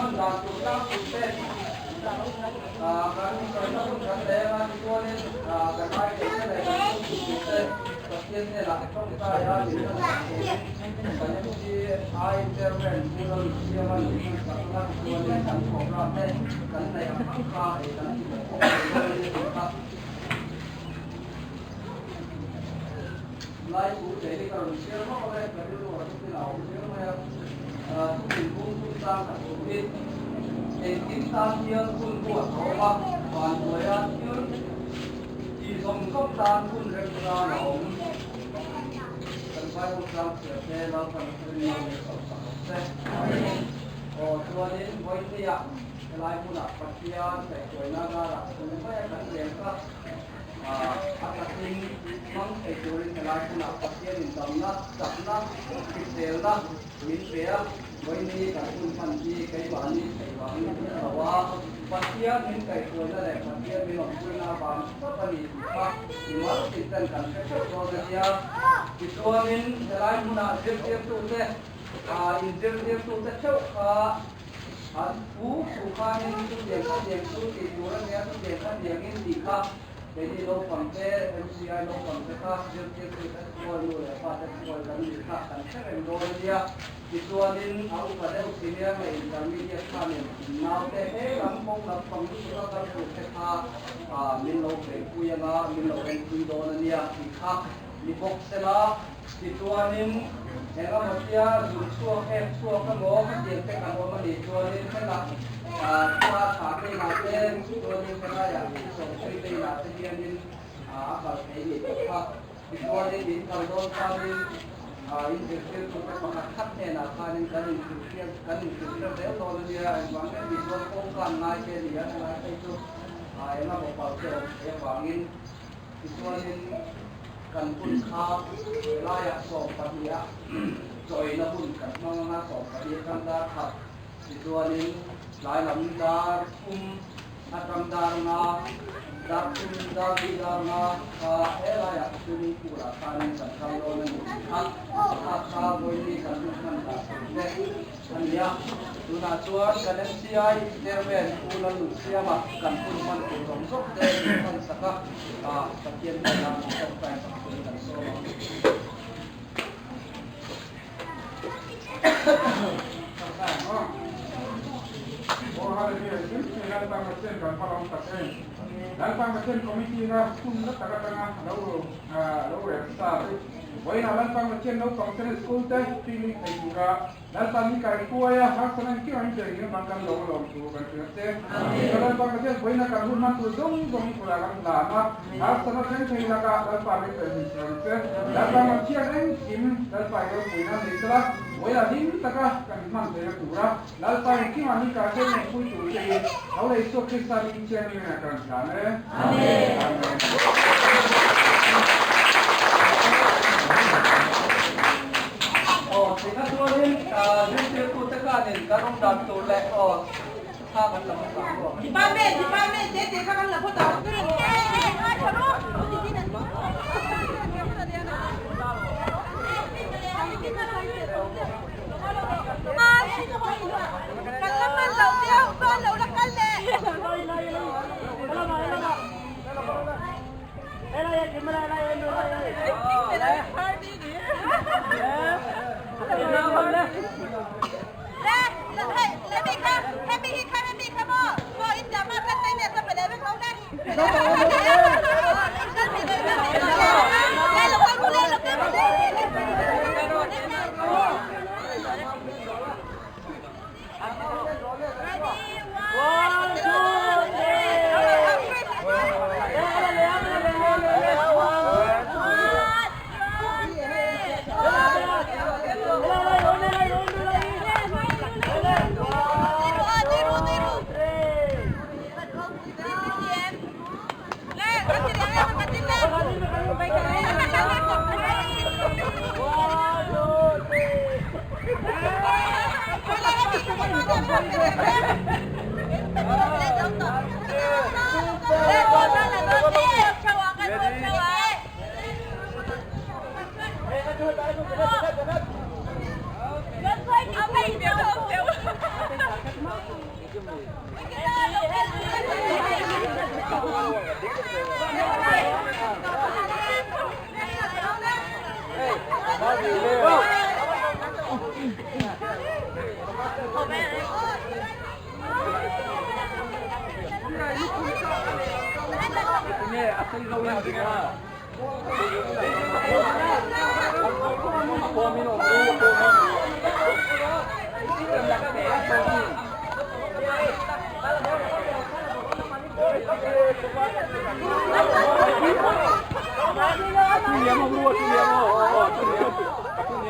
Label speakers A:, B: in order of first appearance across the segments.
A: hman dan tur tlangpui te kan sawina hun kan nei anga tichuanin kan item te leh kan sum tur te Pathian hnenah tawngtai a min hman sak turin kan MCI Chairman Pu Lalnunsiama min hman sak anga tichuanin kan programme te kan neih ang ang kha kan ti bawk bawk thei dawn a ni tih kha Lai thu te hi ka rawn chhiar vak awm e, ka rilru a thutin a awm zel mai a. Thutin bung tum tlang khat tur hi engkim tan hian hun buat a awm a, vanduaia thil tih zawng zawng tan hun remchang a awm. Kan Bible tlang chhiar te Lalpan rinna min chhoh sak rawh se. Aw chuanin vawinia helai hmunah Pathian kaihhruaina zarah chung maia kan rel kha A takin hmang thei turin helai hmunah Pathianin damna, chakna, hriselna min pe a, vawiini kan hun hman hi keimahni theih vangin a ni lo a, Pathian min kaihhruaina leh Pathian min awmpuina avang chauh a ni tih kha mimal tih ten kan hre theuh dawn a nia. Tichuanin helai hmunah zirtirtute, inzirtirtute theuh kha An thu thu khanin chutiang khatiang chu tih tur a nia, chutiang khatiangin tih kha keini naupangte, MCI naupangte kha zirtirtute chhuai nu leh pate chhuai kan nih kha kan hre reng dawn a nia. Tichuanin a upa deuh senior leh intermediate khanin naute he lam kawng lam pang lutuk a kal tur te kha min lo beihpui anga min lo enpui dawn a nia tih kha ni bawk sela. Tichuanin, eng emaw tia zun chhuak ek chhuak emaw hetiang te kan awm a nih chuanin hetah thla tha te inah te chuanin helaiah sawmsei te inah te hianin a kal thei ni tawh kha. Tichuanin in kal dawn khanin in zirtirtute pakhat khat hnenah khanin kan inhrilhhriat kan inhrilhhriat zel dawn a nia. Engvang nge tih chuan kawngkan ngai te a ni a, helai phei chu eng emaw pal te awm thei avangin tichuanin Kan hun kha helaiah 12 ah chawina hun kan hmang anga 12 atang dar khat tichuanin tlai lam dar thum atang dar nga dar thum dar li dar nga kha helaiah swimming pool ah khanin kan kal dawn a ni tih kha kha kha vawiini kan hun hman dan tur te a ni a. Tunah chuan kan MCI Chairman Pu Lalnunsiama kan hun hman tur zawng zawng te min hman sak a. Pathian hnenah min tawngtai sak turin kan sawm ang.
B: Lalpa Pathian Committee na hun na tak atanga lo lo rel sa te vawiinah Lalpa Pathian naupang ten school te training thei tura Lalpa ni kai kuai a, harsat an kiu an ber in bang kan lo lawm thu kan hria che. Ka Lalpa ka hriat vawiin a kan hun hman tur zawng zawng i kutah kan hlan a, harsat a thleng thei lakah Lalpa min ber min siam che. Lalpa Pathian engkim Lalpa i ropuina nei tel a, vawiin a hlim taka kan hman theihna tura Lalpa engkimah ni kai kuai ngei pui tur che in tho leh Isua Krista min chiang in a kan hlan e. Amen.
A: Aw thihna chuanin zirtirtute khanin kan awm dan tur leh aw thla kan la hmasa ang aw.
C: Department department te te kha kan la phawt ang. Kan la hman loh viau chuan lo la kal leh.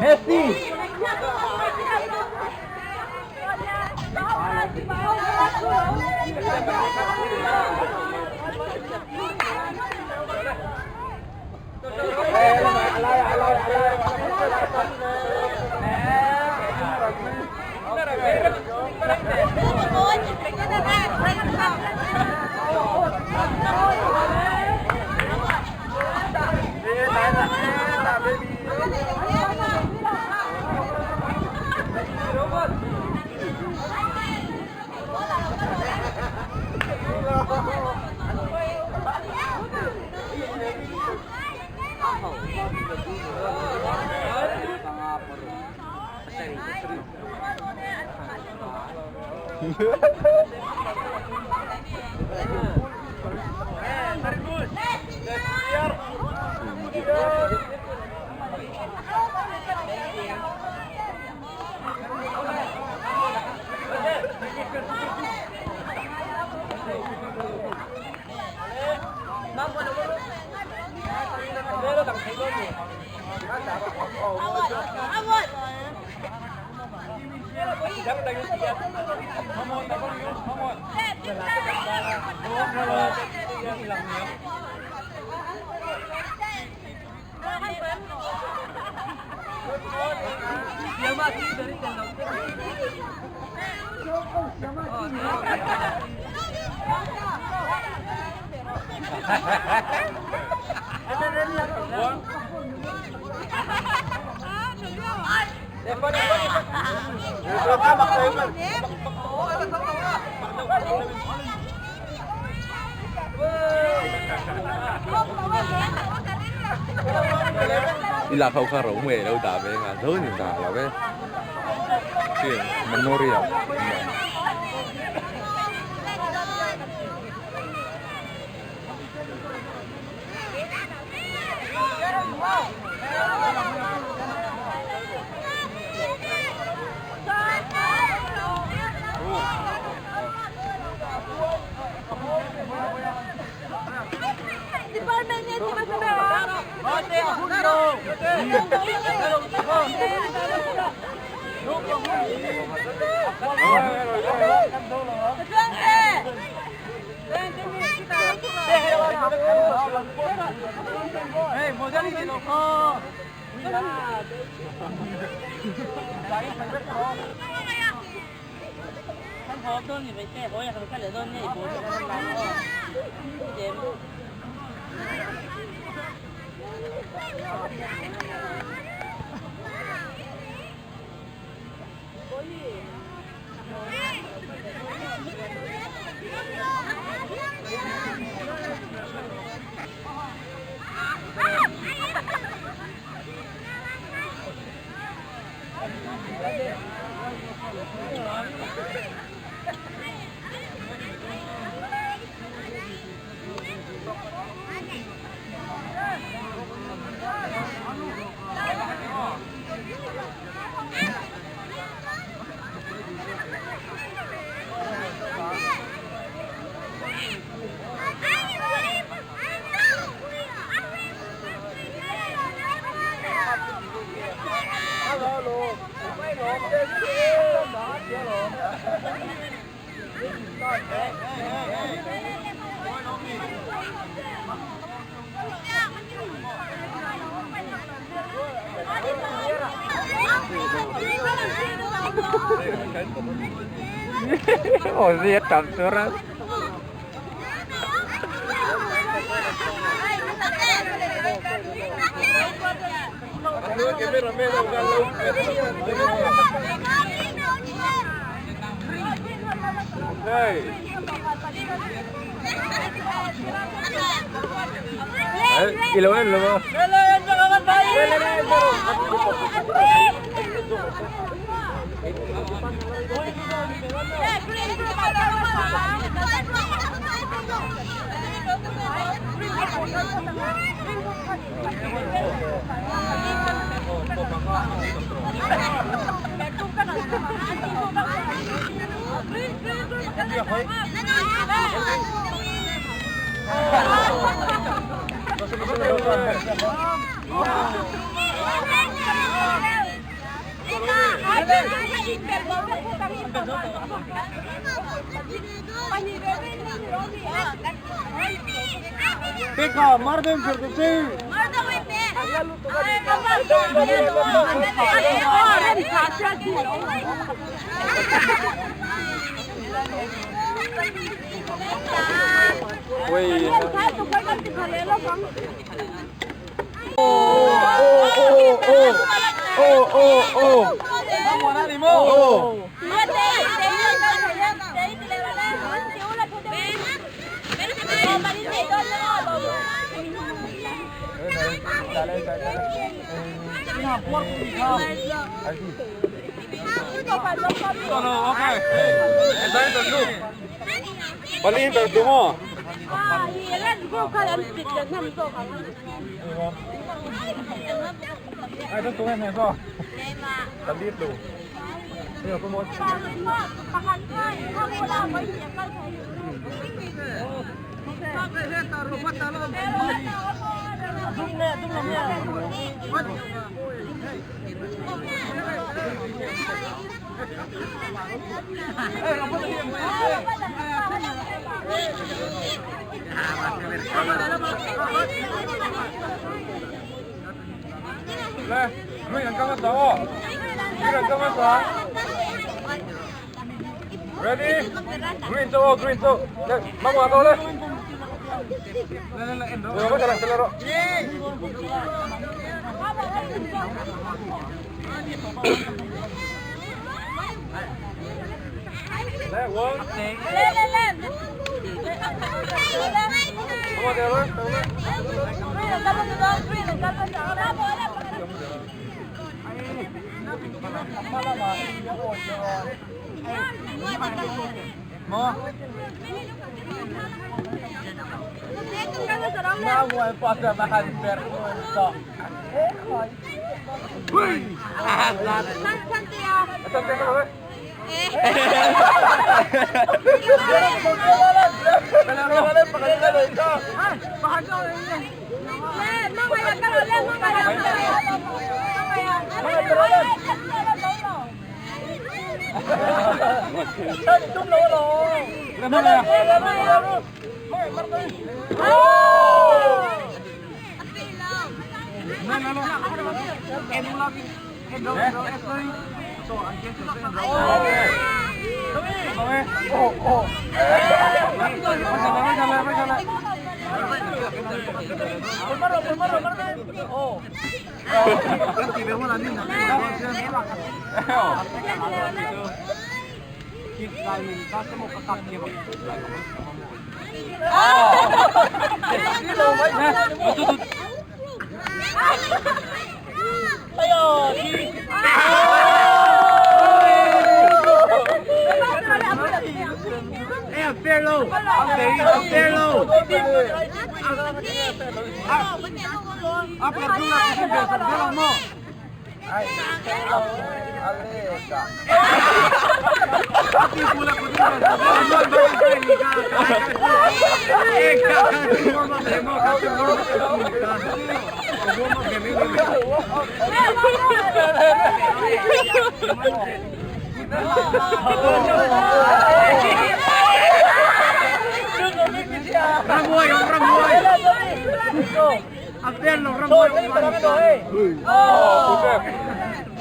A: Messi.
D: Đi làm không khá rộng về đâu tả về ngàn thứ nhìn tả là cái chuyện memorial.
A: Ồ, giết tầm số đó.
D: Ilawan lo mo.
B: Teka, Marden Ferguson.
D: Ui. Oh, oh, oh, oh. Oh. Bali berdoa. Ai đó tụi em này sao? Tao biết đủ. Bây giờ có một. Lên, mình làm cam sao? Mình làm cam sao? Ready? Green to, green to. Lên, mang qua tôi lên. Lên lên lên. Rồi, bắt đầu lên rồi. Lên, one.
C: Lên lên lên.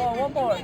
D: Come on, rồi.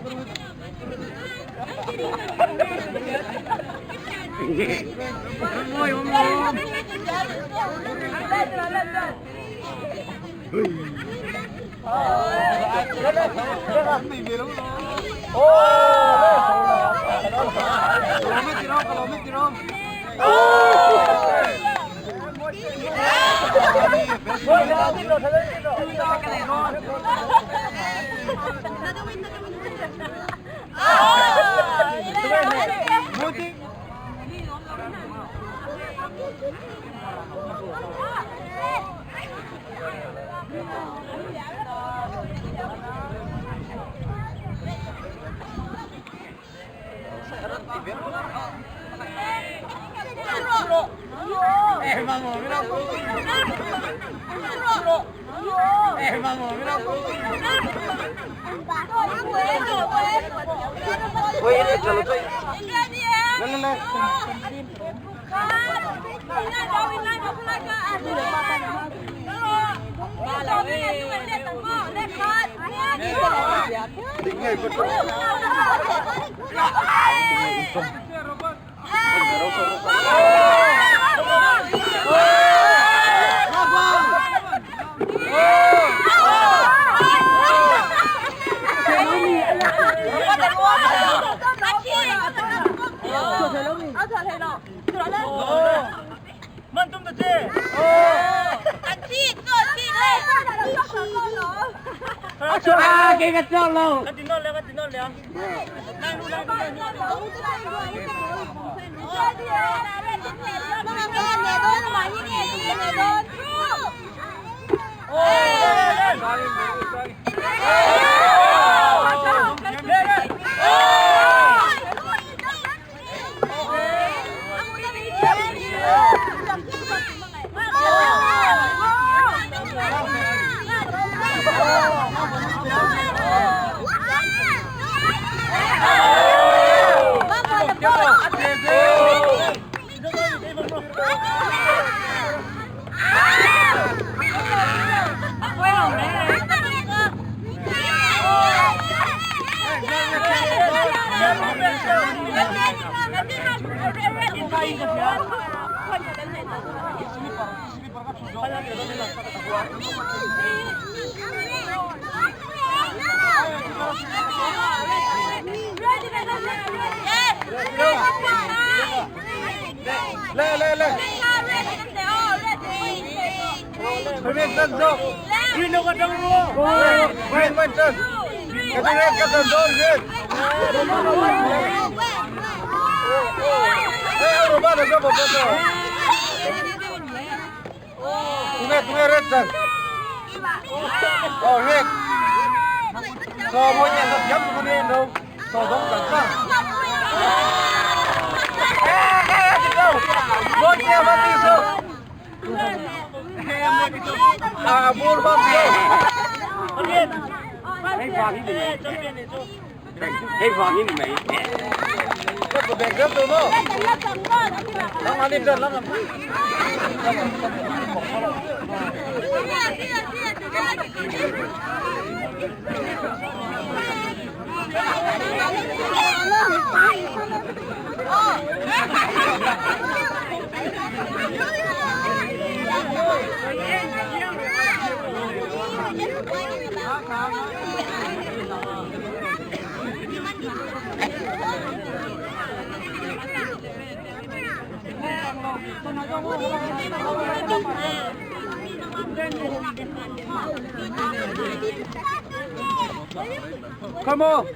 B: Come on,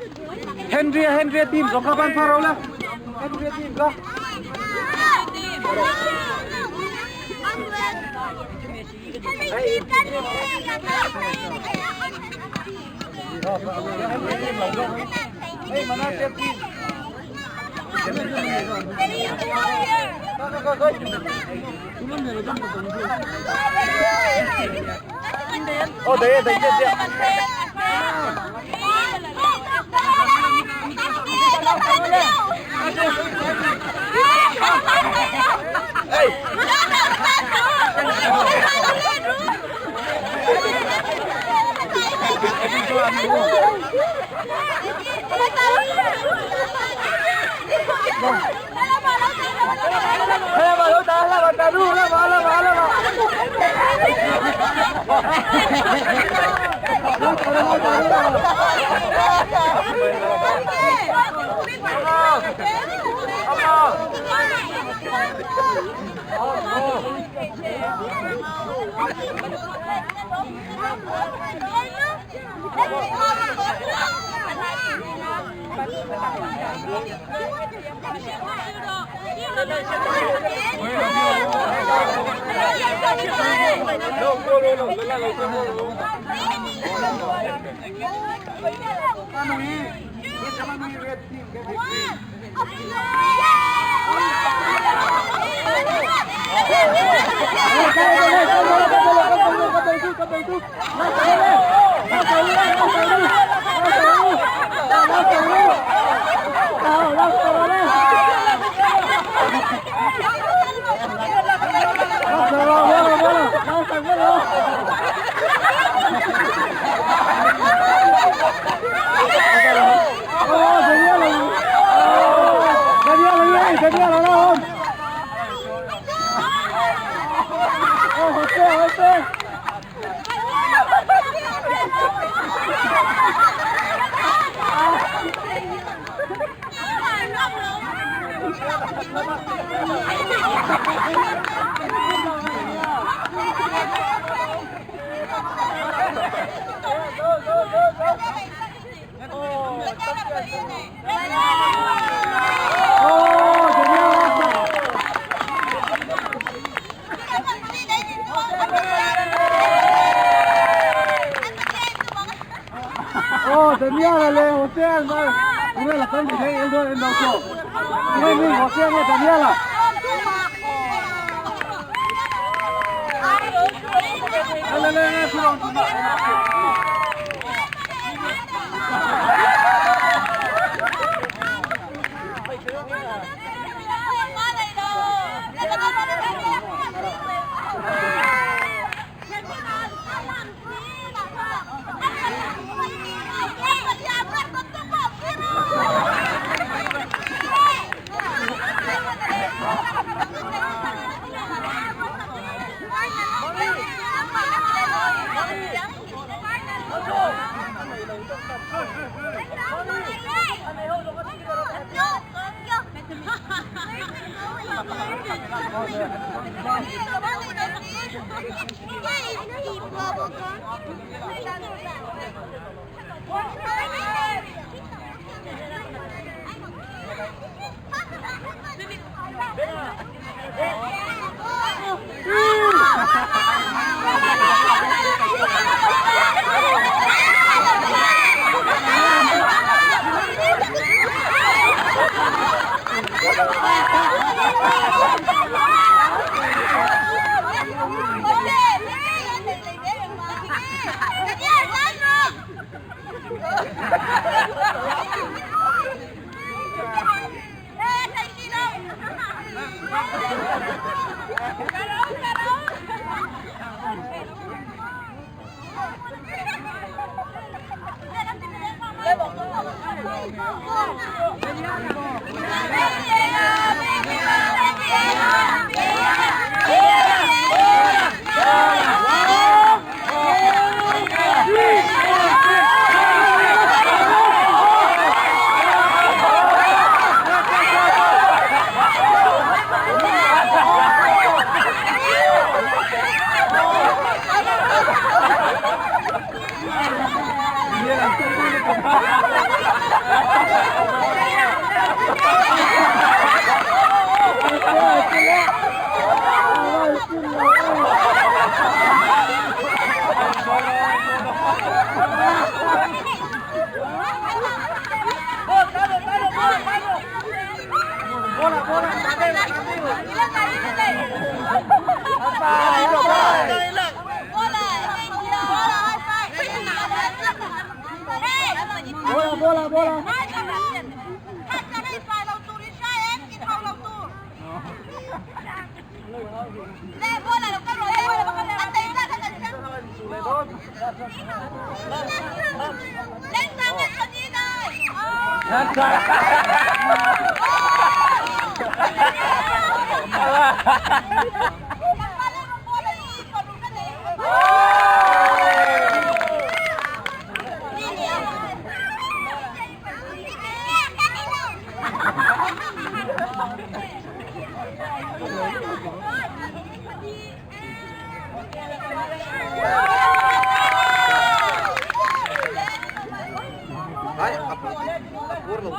B: Henry, Henry team, giống các bạn pharo là Henry team đó. Hey, mana team? Oh, đấy, đấy, đấy.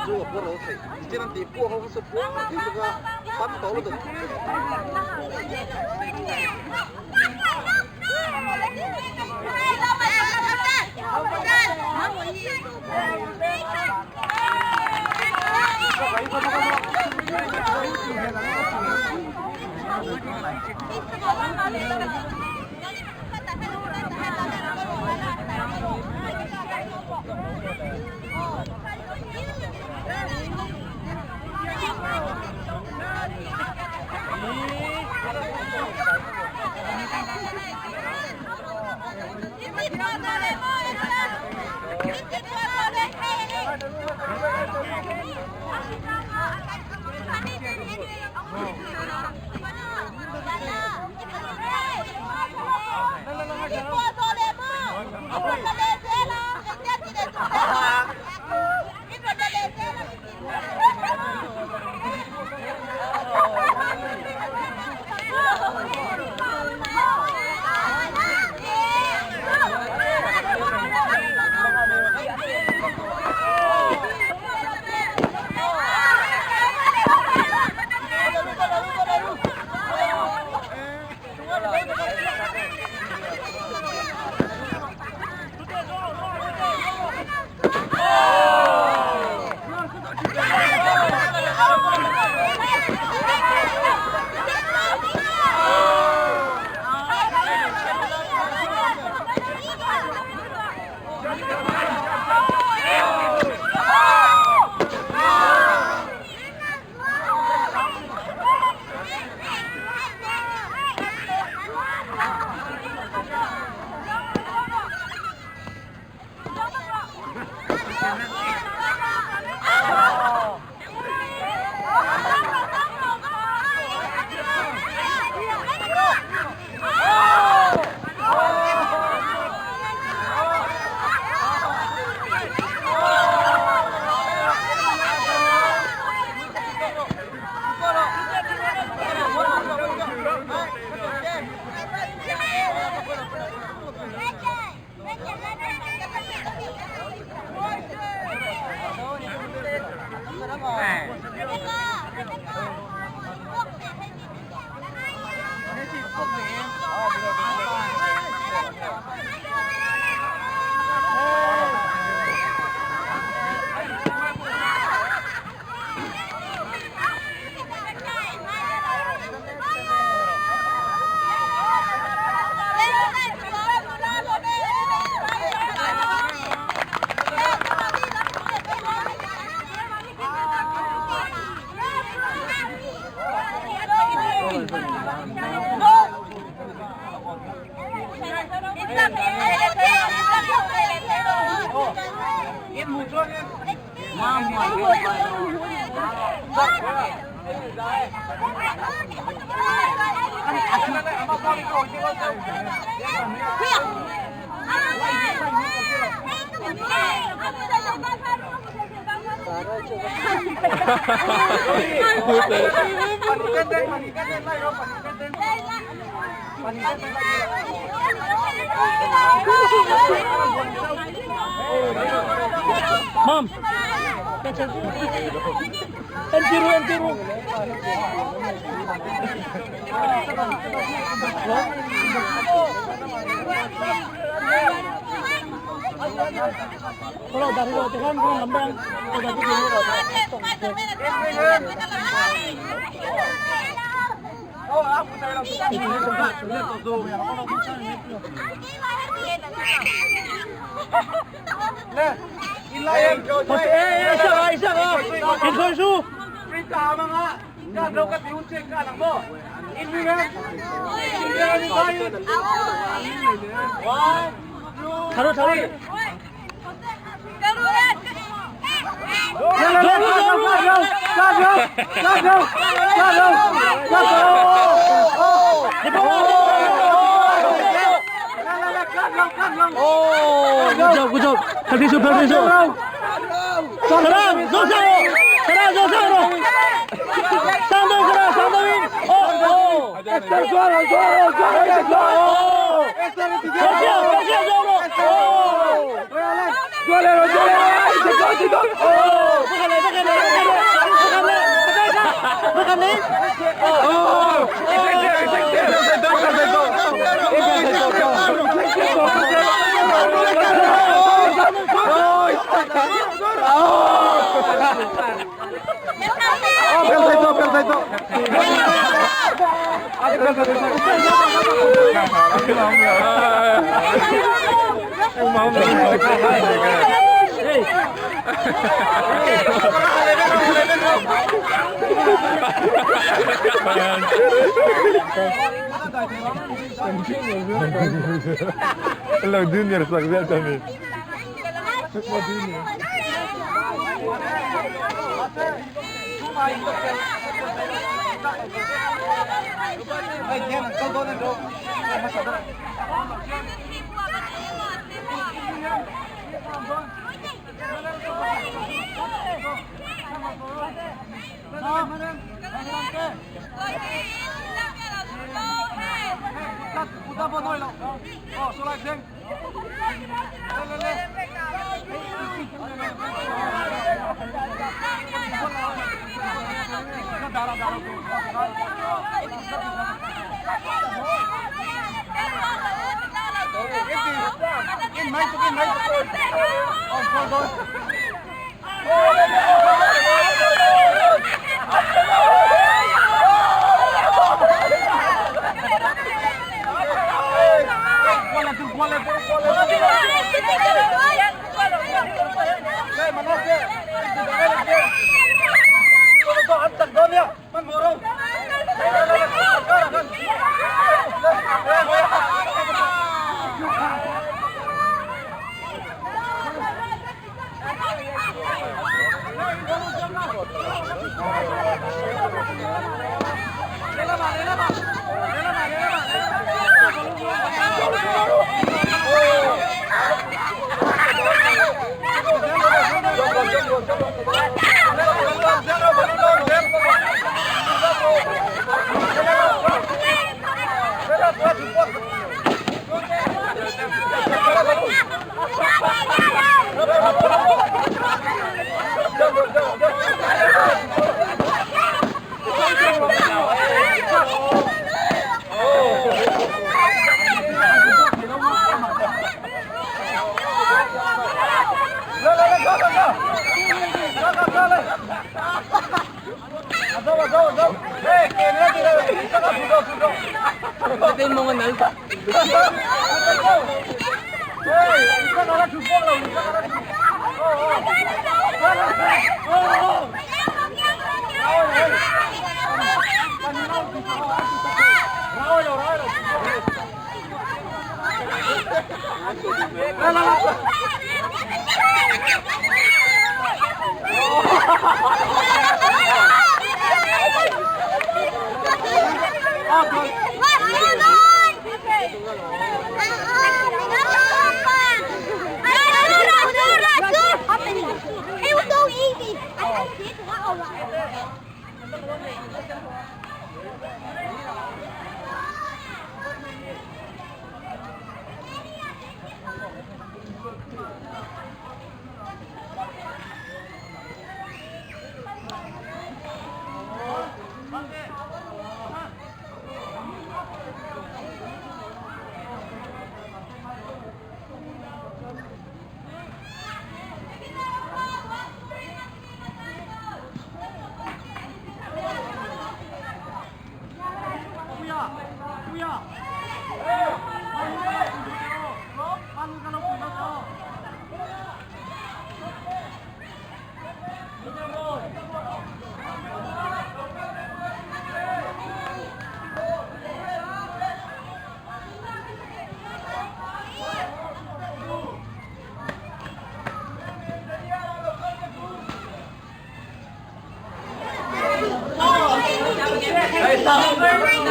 A: chu a pawr lo theih nichin an tih puak ho kha chu puak thei bawk a tam tawh lutuk.
E: Ma'am. Entiru, entiru. Kalau dari lo kan kurang lembang, kalau dari sini Oh, good job, good job. 30 30. Sarang, zo sang, sarang, zo sang, sang do, sarang, sang do win. Oh, oh. Oh. 哦，不可能，不可能，不可能，不可能，不可能，哦，
B: Perfecto, perfecto.
D: Lo Junior sak también.
C: Number 1,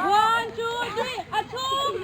C: 1, 2, 3, a 2.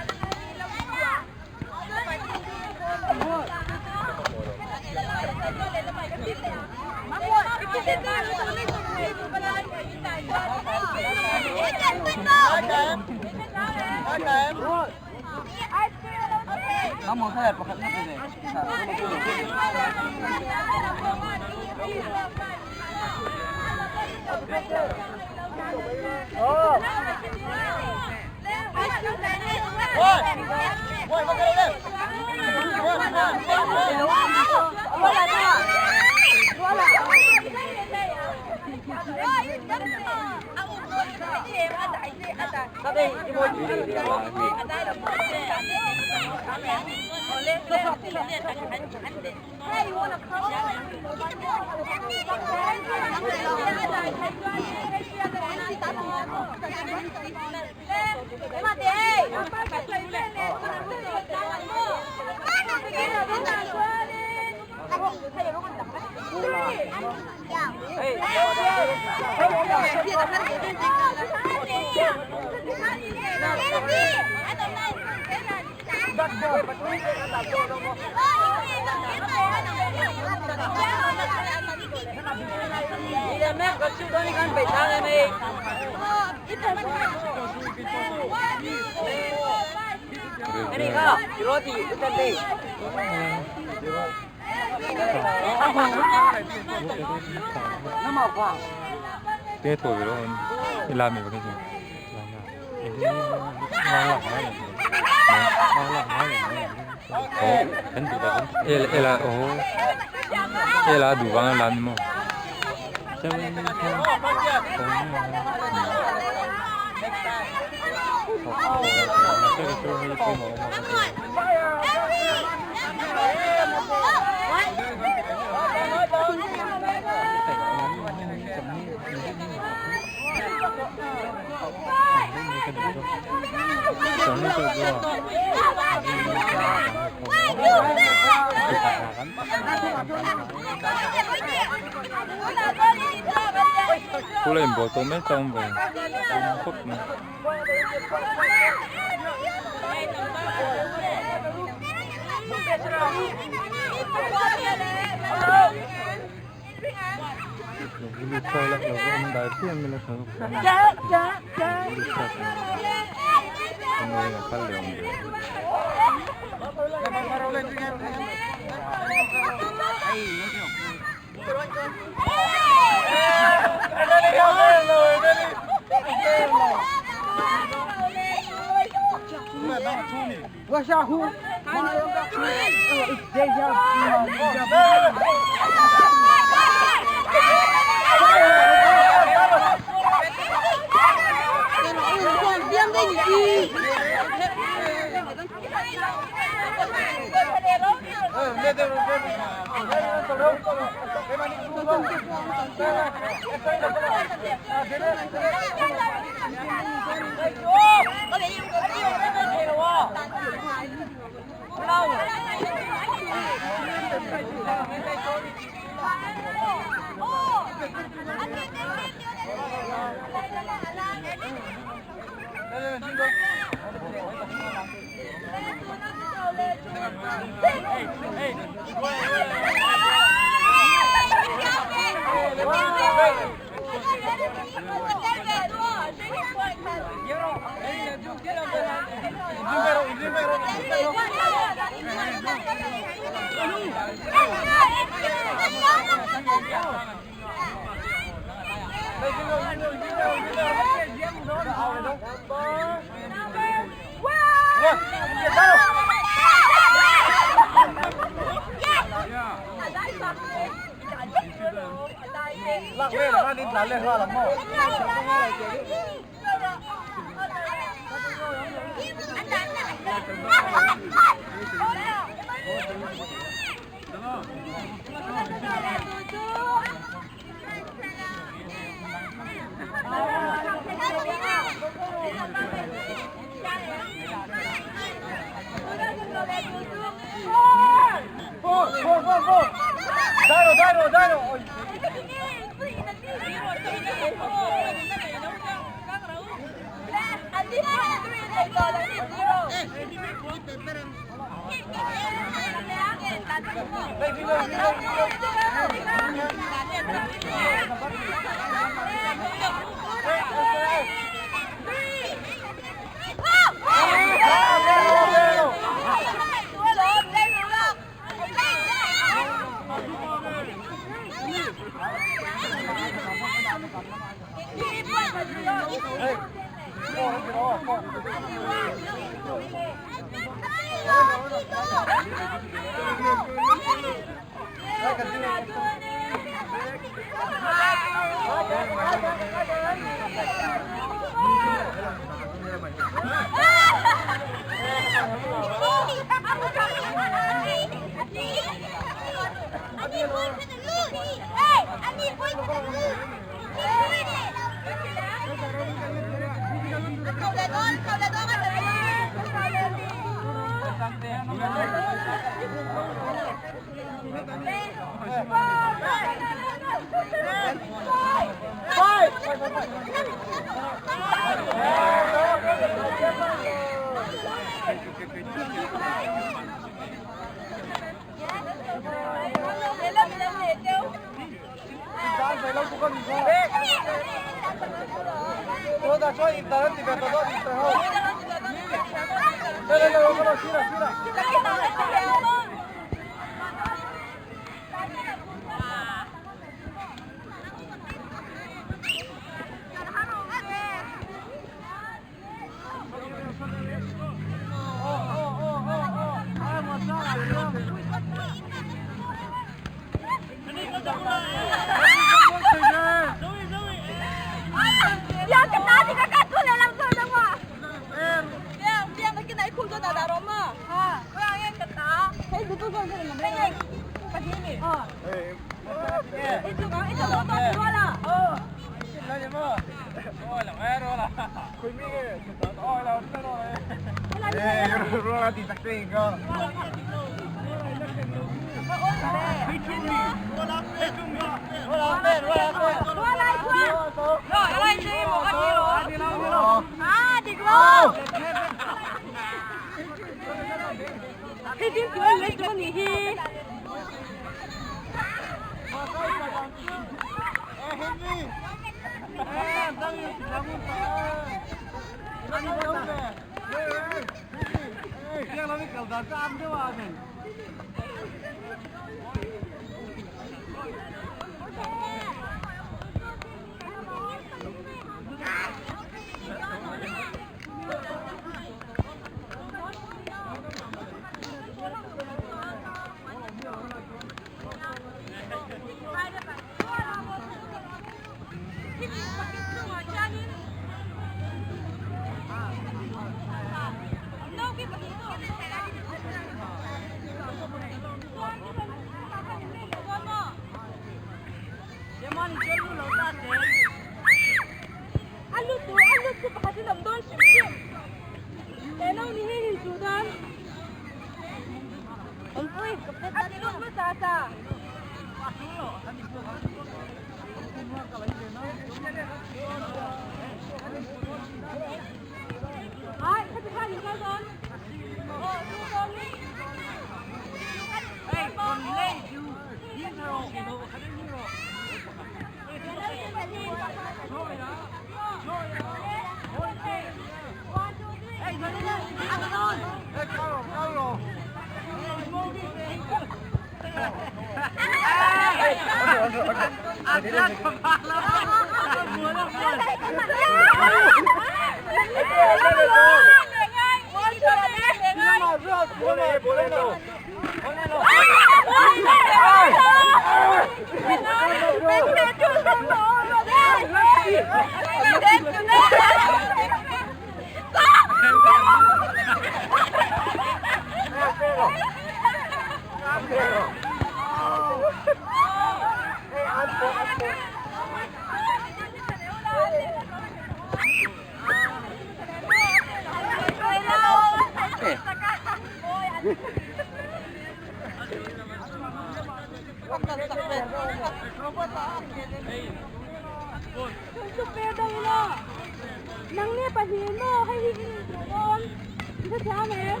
C: Nangni pahnih maw hei hi in inhmuh dawn i hrethiam em?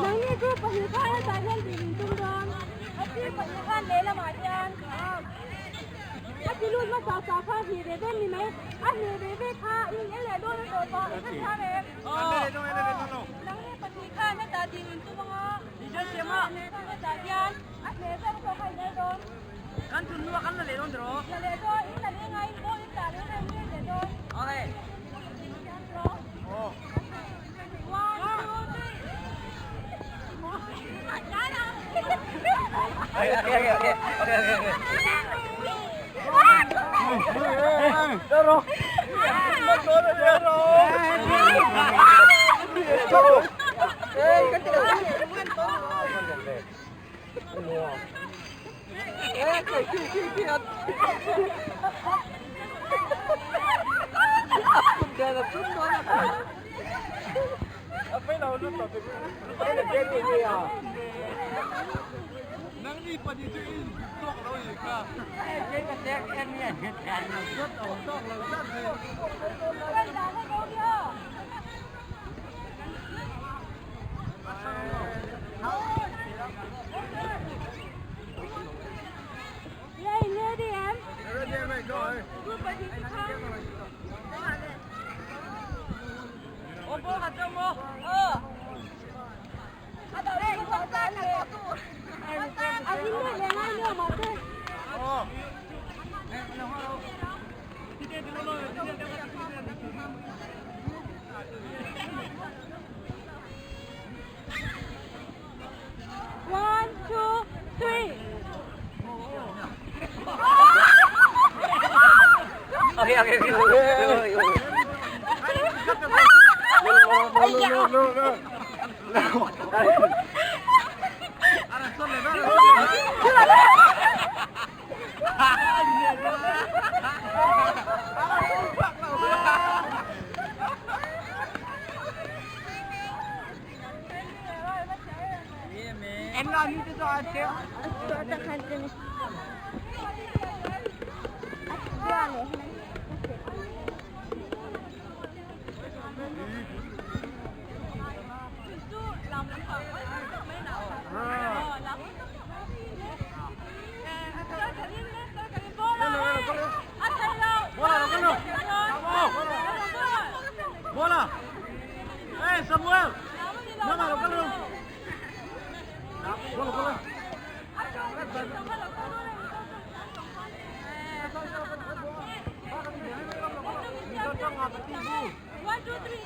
C: Nangni group pahnih khan hetah hian tih in tum dawn a sir pahnih khan lehlamah hian a ti lut hmasa sa kha hnih ve ve ni mai a hnih ve ve kha in en leh dawn a tawh pah i hrethiam em? Nangni pahnih khan hetah tih in tum anga hetah hian a hneh zawk zawk kha in el dawn.
A: Kan thun hnuah kan la leh dawn tiraw?
C: La leh dawn, in la leh ngai in ball in tah leh reng reng leh dawn.
A: Okay.
C: One, two, three.
A: Okay, okay, okay, okay, okay, okay.
C: One, two, three.
A: Okay, okay, okay.
C: One, two, three,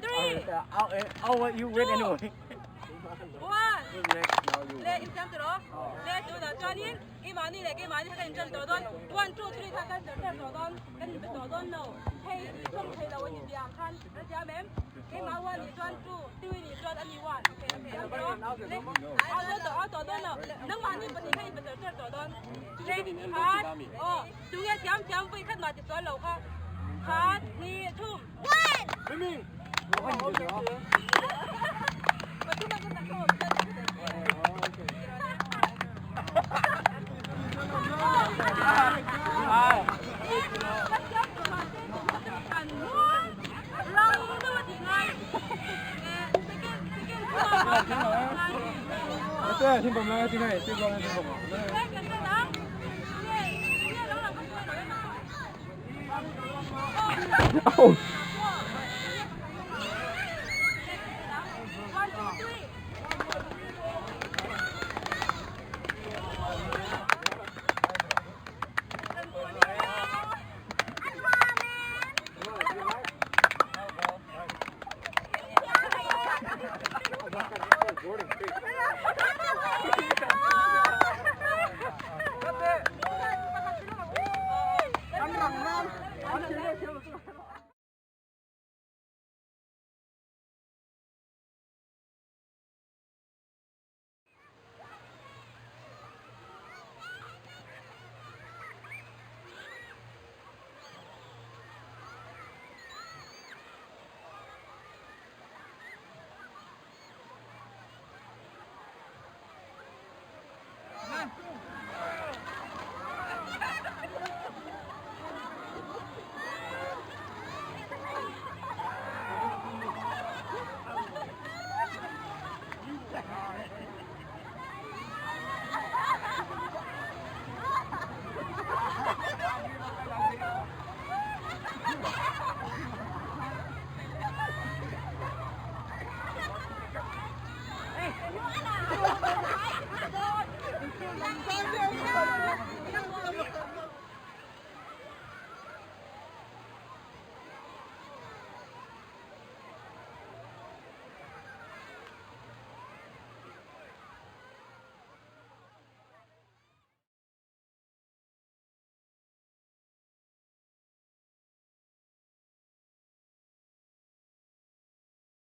C: Three,
E: You win anyway.
C: One, le in siam tawh le tunah chuanin keimahni leh keimahni kha kan inṭan tawh dawn one two three kha kan ṭan tawh dawn kan inpe tawh dawn lo hei ṭawng thei lo a ni tih ang khan a siam em keimah one nih chuan two three nih chuan a ni one siam tawh le au dawn tawh au tawh dawn lo nangmahni pahnih kha inpe ṭan tawh dawn le khat aw tunge siam siam vawi khat mah ti sual lo kha khat hnih thum.
D: Oh.